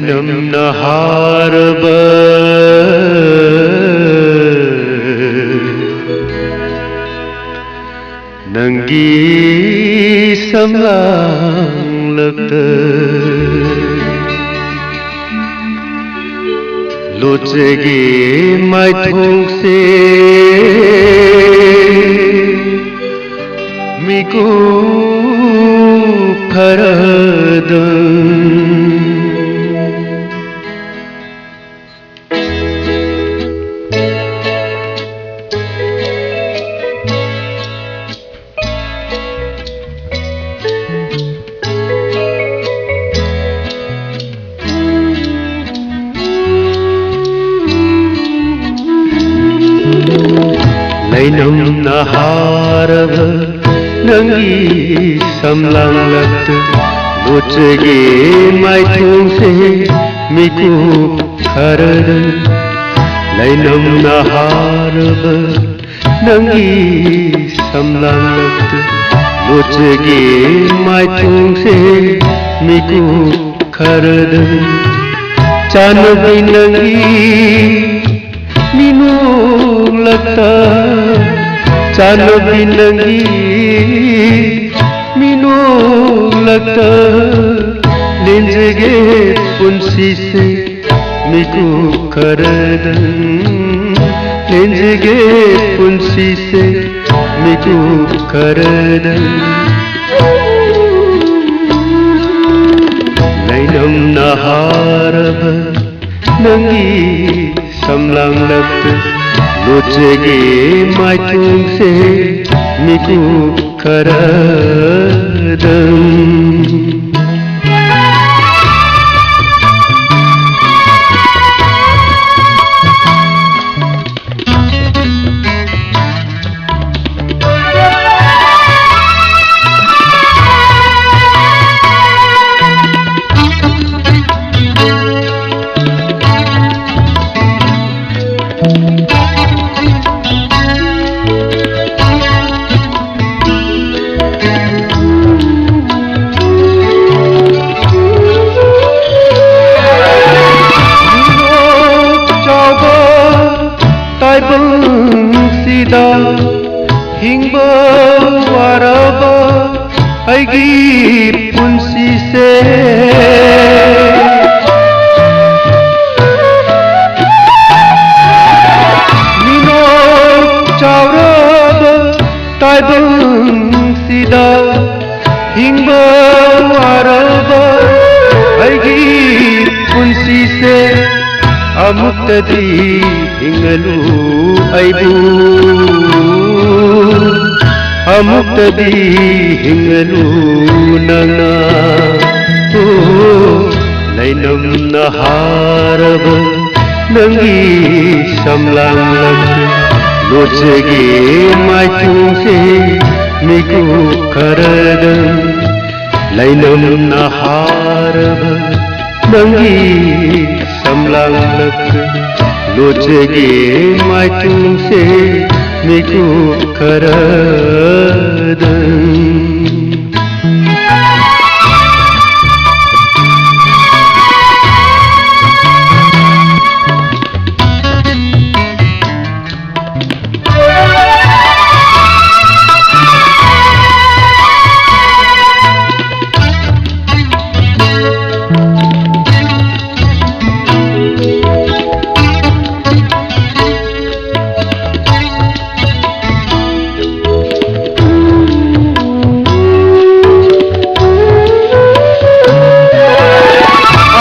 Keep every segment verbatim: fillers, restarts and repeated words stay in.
ꯂꯩꯅꯝꯅ ꯍꯥꯔꯕ ꯅꯪꯒꯤ ꯁꯝꯂꯥꯡꯂꯛꯇ ꯂꯣꯠꯆꯒꯦ ꯃꯥꯏꯊꯣꯡꯁꯦ ꯃꯤꯀꯨꯞ ꯈꯔꯗꯪ꯫ ꯂꯩꯅꯝꯅ ꯍꯥꯔꯕ ꯅꯪꯒꯤ ꯁꯝꯂꯥꯡꯂꯛꯇ ꯂꯣꯠꯆꯒꯦ ꯃꯥꯏꯊꯣꯡꯁꯦ ꯃꯤꯀꯨꯞ ꯈꯔꯗ꯫ ꯂꯩꯅꯝꯅ ꯍꯥꯔꯕ ꯅꯪꯒꯤ ꯁꯝꯂꯥꯡꯂꯛꯇ ꯂꯣꯠꯆꯒꯦ ꯃꯥꯏꯊꯣꯡꯁꯦ ꯃꯤꯀꯨꯞ ꯈꯔꯗ꯫ ꯆꯥꯟꯅꯕꯤ ꯅꯪꯒꯤ ꯃꯤꯅꯣꯛꯂꯛꯇ, ꯆꯥꯟꯅꯕꯤ ꯅꯪꯒꯤ ꯃꯤꯅꯣꯛꯂꯛꯇ ꯂꯦꯟꯖꯒꯦ ꯄꯨꯟꯁꯤꯁꯦ ꯃꯤꯀꯨꯞ ꯈꯔꯗꯪ꯫ ꯂꯦꯟꯖꯒꯦ ꯄꯨꯟꯁꯤꯁꯦ ꯃꯤꯀꯨꯞ ꯈꯔꯗꯪ꯫ ꯂꯩꯅꯝꯅ ꯍꯥꯔꯕ ꯅꯪꯒꯤ ꯁꯝꯂꯥꯡꯂꯛꯇ ꯂꯣꯠꯆꯒꯦ ꯃꯥꯏꯊꯣꯡꯁꯦ ꯃꯤꯀꯨꯞ ꯈꯔꯗꯪ꯫ ꯍꯤꯡꯕ ꯋꯥꯔꯕ ꯑꯩꯒꯤ ꯄꯨꯟꯁꯤꯁꯦ꯫ ꯃꯤꯅꯣꯛ ꯆꯥꯎꯔꯕ ꯇꯥꯏꯕꯪꯁꯤꯗ ꯍꯤꯡꯕ ꯋꯥꯔꯕ ꯑꯩꯒꯤ ꯄꯨꯟꯁꯤꯁꯦ꯫ ꯑꯃꯨꯛꯇꯗꯤ ꯍꯤꯡꯍꯜꯂꯨ ꯑꯩꯕꯨ, ꯑꯃꯨꯛꯇꯗꯤ ꯍꯤꯡꯍꯜꯂꯨ ꯅꯪꯅ꯫ ꯑꯣ, ꯂꯩꯅꯝꯅ ꯍꯥꯔꯕ ꯅꯪꯒꯤ ꯁꯝꯂꯥꯡꯂꯛ ꯂꯣꯠꯆꯒꯦ ꯃꯥꯏꯊꯣꯡꯁꯦ ꯃꯤꯀꯨꯞ ꯈꯔꯗꯪ꯫ ꯂꯩꯅꯝꯅ ꯍꯥꯔꯕ ꯅꯪꯒꯤ ꯁꯝꯂꯥꯡꯂꯛ ꯂꯣꯠꯆꯒꯦ ꯃꯥꯏꯊꯣꯡꯁꯦ ꯃꯤꯀꯨꯞ ꯈꯔꯗꯪ꯫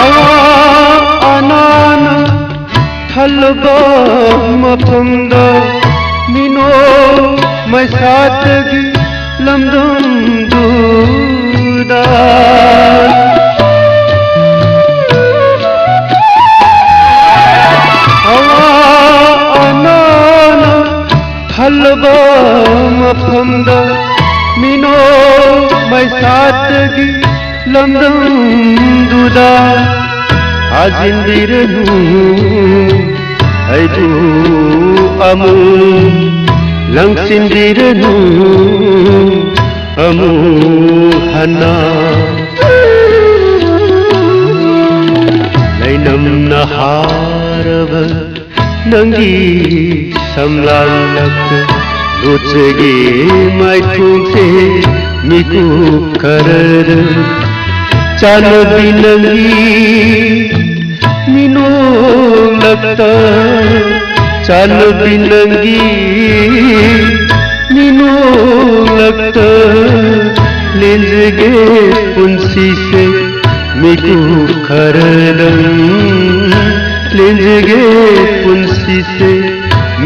ꯑꯋꯥ ꯑꯅꯥꯅ ꯊꯜꯂꯕ ꯃꯐꯝꯗ ꯃꯤꯅꯣꯛ ꯃꯩꯁꯥꯠꯇꯒꯤ ꯂꯝꯗꯝꯗꯨꯗ ꯑꯋꯥ ꯑꯅꯥꯅ ꯊꯜꯂꯕ ꯃꯐꯝꯗ ꯃꯤꯅꯣꯛ ꯃꯩꯁꯥꯠꯇꯒꯤ ꯂꯝꯗꯝꯗꯨꯗ ꯊꯥꯖꯤꯟꯕꯤꯔꯅꯨ ꯑꯩꯕꯨ ꯑꯃꯨꯛ ꯂꯪꯁꯤꯟꯕꯤꯔꯅꯨ ꯑꯃꯨꯛ ꯍꯟꯅ꯫ ꯂꯩꯅꯝꯅ ꯍꯥꯔꯕ ꯅꯪꯒꯤ ꯁꯝꯂꯥꯡꯂꯛꯇ ꯂꯣꯠꯆꯒꯦ ꯃꯥꯏꯊꯣꯡꯁꯦ ꯃꯤꯀꯨꯞ ꯈꯔꯗ, ꯆꯥꯟꯅꯕꯤ ꯅꯪꯒꯤ ꯃꯤꯅꯣꯛꯂꯛꯇ, ꯆꯥꯟꯅꯕꯤ ꯅꯪꯒꯤ ꯃꯤꯅꯣꯛꯂꯛꯇ ꯂꯦꯟꯖꯒꯦ ꯄꯨꯟꯁꯤꯁꯦ ꯃꯤꯀꯨꯞ ꯈꯔꯗꯪ, ꯂꯦꯟꯖꯒꯦ ꯄꯨꯟꯁꯤꯁꯦ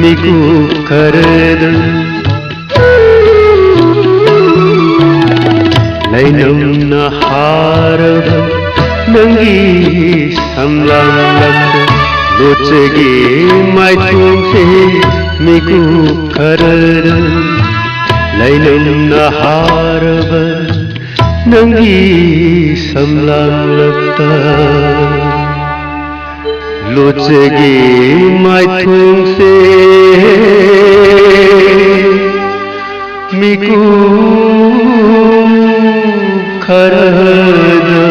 ꯃꯤꯀꯨꯞ ꯈꯔꯗꯪ꯫ ꯂꯩꯅꯝꯅ ꯍꯥꯔꯕ ꯅꯪꯒꯤ ꯁꯝꯂꯥꯡꯂꯛꯇ ꯂꯣꯠꯆꯒꯦ ꯃꯥꯏꯊꯣꯡꯁꯦ ꯃꯤꯀꯨꯞ ꯈꯔꯗꯪ꯫ ꯂꯩꯅꯝꯅ ꯍꯥꯔꯕ ꯅꯪꯒꯤ ꯁꯝꯂꯥꯡꯂꯛꯇ ꯂꯣꯠꯆꯒꯦ ꯃꯥꯏꯊꯣꯡꯁꯦ ꯃꯤꯀꯨꯞ ꯈꯔꯗ꯫